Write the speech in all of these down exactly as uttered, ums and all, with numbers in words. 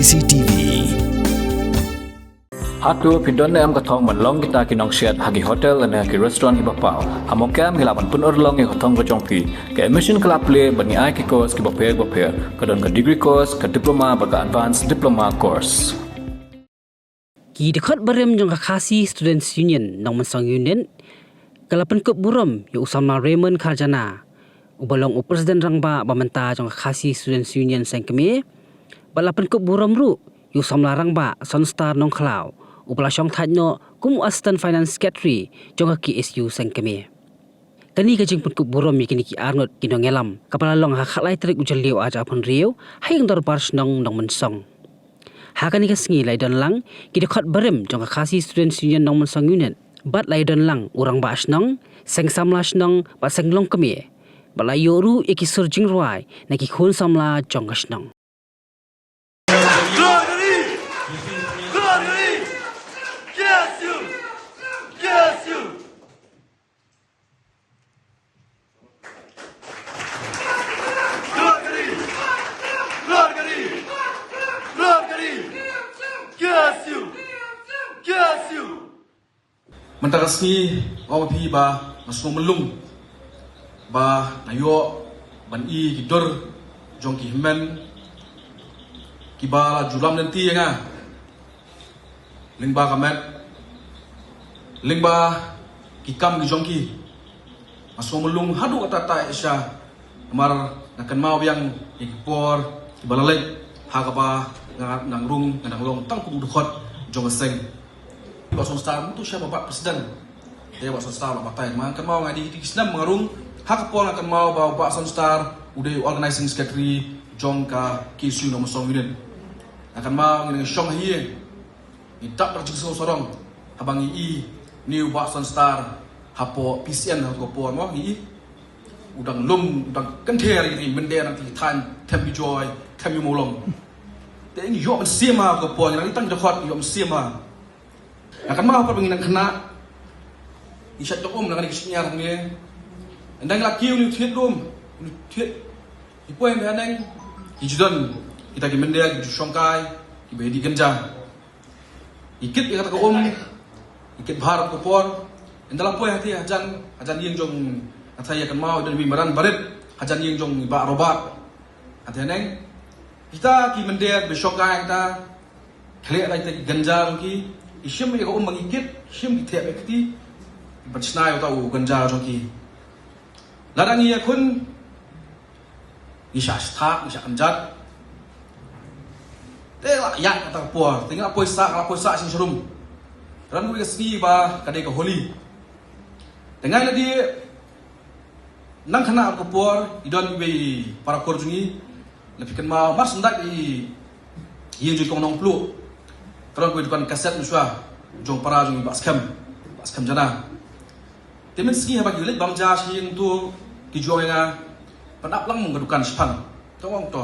C T V. Hato phi don ne em ka thong ban long kita ki nongsiat ha ki hotel lane ha ki restaurant kiba paw? Ha Mawkyrwat ngi lah ban pynurlong ïa ka thong ka jong phi. Ka admission ka la plie bad ngi ai ki course kiba pher bapher. Ka don ka degree course, ka diploma bad ka advanced diploma course. Ki dkhot barim jong ka Khasi Students Union Nongmensong Unit ka la pynkup burom ïa u samla Raymond Kharjana, uba long u President Rangbah ba mynta jong ka Khasi Students Union Seng Kmie, bad la pynkup burom ruh ïa u samla Rangbah Sonstar Nongkhlaw, uba la shong thait noh kum u Assistant Finance Secretary jong ka K S U Seng Kmie. Kane ka jingpynkup burom ïa kine ki arngut ki nongïalam kaba la long ha ka khatlai tarik u Jylliew arhajar arphew hynriew ha ïing dorbar shnong Nongmensong. Ha kane ka sngi la ïadon lang ki dkhot barim jong ka Khasi Students Union Nongmensong Unit, bad la ïadon lang u rangbah shnong, seng samla shnong bad seng longkmie, bad la ïoh ruh ïa ki sur jingrwai na ki khun samla jong ka shnong. Mynta ka sngi, ong phi ba nga sngew mlung ba nga ïoh ban i ki dur jong ki hynmen kiba la ju lam lynti ïa nga lyngba ka met, lyngba ki kam ki jong ki. Nga sngew mlung haduh katta katta sha, namar nga kynmaw biang ïa ki por kiba la leit ha kaba nga dang rung, nga dang long tang kum u dkhot jong ka seng. Bah Sonstar, mynta sha ba Bah President. Te Bah Sonstar la batai, nga kynmaw nga dei ki snem nga rung ha ka por, nga kynmaw ba Bah Sonstar u dei u Organizing Secretary jong ka K S U Nongmensong Unit. Nga kynmaw ngi dang shong ha ïing, ngi dap da ka jingsngew sarong haba ngi i une u Bah Sonstar hapoh P C N ha ka por mo ngi i. U dang lum, u dang kynther ïa ki mynder, ïa ki thaiñ, them ïa u Joy, them ïa u Mawlong. Te ngi ïoh mynsiem ha ka por, ngi dang i tang dkhot, ngi ïoh mynsiem ha. Nga kynmaw ha ka por ba ngi nang khynnah, ngi shait tong um na kane ka shynñiar hangne. Ynda ngi la kiew, une u thied lum, une u thied, ngi poi hangne, ngi ju don kita ki mynder, ki ju shongkai kiba ïa dih ganja. Ngi kit ïa kata ka um, ngi kit bha ha ka por. Ynda la poi hangtei hajan, hajan ïing jong, nga tharai ïa kynmaw don i Madan Barit, hajan ïing jong i Bah Robert. Hangtei hangne, kita ki mynder ba shongkai hangta, khleh da kita ki ganja jong ki, i shim ïa ka um ba ngi kit, shim ki thep ïa kti, ban shna ïa uta u ganja jong ki. Lada ngi ïakhun, ngi shah sthap, ngi shah kynjat. Te la ïaid kata ka por, te nga la poi sah, nga la poi sah sha shrum. Ran kawei ka sngi ba ka dei ka Holi. Te nga la dei nang khynnah ha ka por, i don iwei para kur jong ngi, la phi kynmaw, mar shen dait i ïing jong i Kong Nongpluh. Ka don kawei dukan kaset mynshuwa jong para jong i Bah Skhem, Bah Skhem Jana. Te mynsngi haba ki leit bam ja sha ïing to, ki ju ong ïa nga, pynap lang ka dukan shipang. Te nga ong to,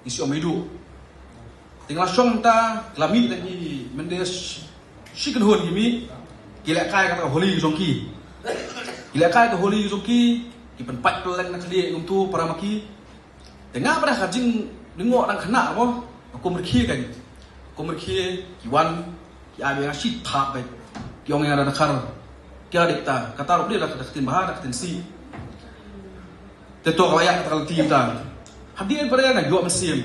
ngi shu ong mei duh. Te nga la shong mynta, la mih da ki mynder shi, shi kynhun ki mih, ki lehkai kata ka Holi jong ki. Ki lehkai ka Holi jong ki, ki pynpait pylleng na khlieh kumto para ma ki. Te nga pat da ka jinglyngngoh dang khynnah mo, ka kum rkhie kan. Ka kum rkhie ki wan, ki ai ïa nga shi thap beit. Ki ong ïa nga da dkhar. Ki ong da kata, kata ruh dei da ka ktien bha, da ka ktien sih. Te to ka la ïaid kata ka lynti mynta. Hadien pat nga ïoh mynsiem.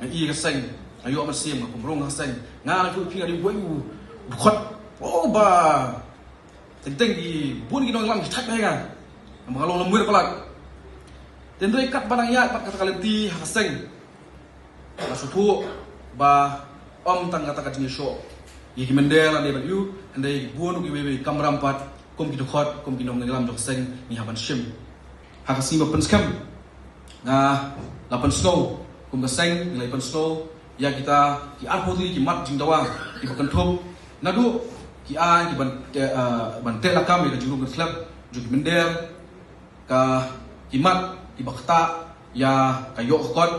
Nga i ka seng, nga ïoh mynsiem, nga kum rung ha seng. Nga la ju phi nga dei uwei u dkhot. Oh ba. Teng teng ki bun ki nongïalam ki thait bha ïa nga. Namar nga long lymwir palat. Te hynrei katba nang ïaid pat kata ka lynti ha ka seng, nga sngewthuh ba ym tang kata ka jingïashoh ïa ki mynder lane ban ïoh, hynrei bun kiwei kiwei ki kamram pat kum ki dkhot, kum ki nongïalam jong ka seng ngi hap ban shim. Ha ka sngi ba pynskhem, nga la pynsngew, kum ka seng ngi la pynsngew ïa kita ki arphew tylli ki mat jingdawa kiba kynthup, naduh ki ai ki ban, eh, ban teh lakam ïa ka jingrung jingkhlep jong ki mynder, ka, ki mat kiba ktah ïa ka ïoh ka kot,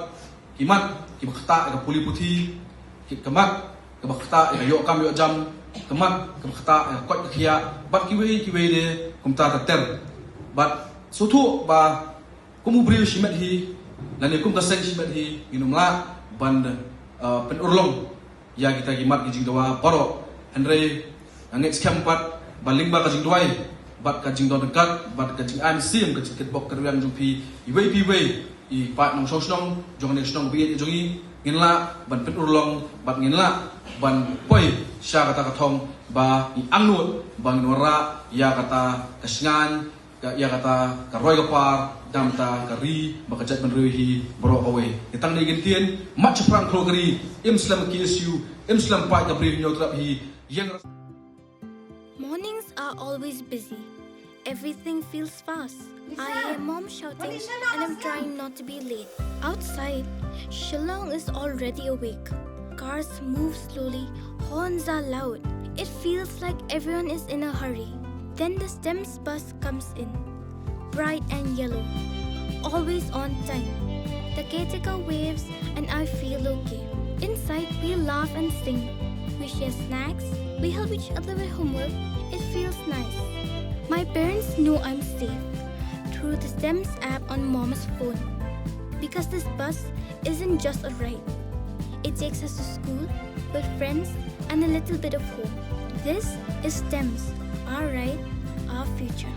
ki mat kiba ktah ïa ka pule puthi, ki, ka mat kaba ktah ïa ka ïoh kam ïoh jam, ka mat kaba ktah ïa ka koit ka khiah, bad kiwei kiwei de kumta ter ter. Bad sngewthuh ba kum u briew shimet hi, lane kum ka seng shimet hi, ngin ym lah ban, eh, pynurlong ïa kita ki mat ki jingdawa baroh. Hynrei nga ngeit skhem pat ba lyngba ka jingduwai bad ka jingdon ryngkat bad ka jingai mynsiem ka jingkitbok kitrwiang jong phi iwei pa iwei i paid nongshong shnong jong kane ka shnong ba ïeit jong ngi, ngin lah ban pynurlong bad ngin lah ban poi sha kata ka thong ba ngi angnud ba ngin wanrah ïa kata ka shngaiñ, ka ïa kata ka roi ka par, namar ka ri bad ka jaitbynriew hi baroh kawei. Ngi tang ne ngin ktien, mat shaphrang khloo ka ri, im slem K S U, im slem paid ka Bri Hynñiewtrep hi, ïeng. Mornings are always busy. Everything feels fast. I hear mom shouting and I'm trying not to be late. Outside, Shillong is already awake. Cars move slowly, horns are loud. It feels like everyone is in a hurry. Then the STEMS bus comes in. Bright and yellow. Always on time. The caretaker waves and I feel okay. Inside, we laugh and sing. We share snacks. We help each other with homework. It feels nice. My parents know I'm safe through the STEMS app on mom's phone. Because this bus isn't just a ride, it takes us to school, with friends, and a little bit of home. This is STEMS, our ride, our future.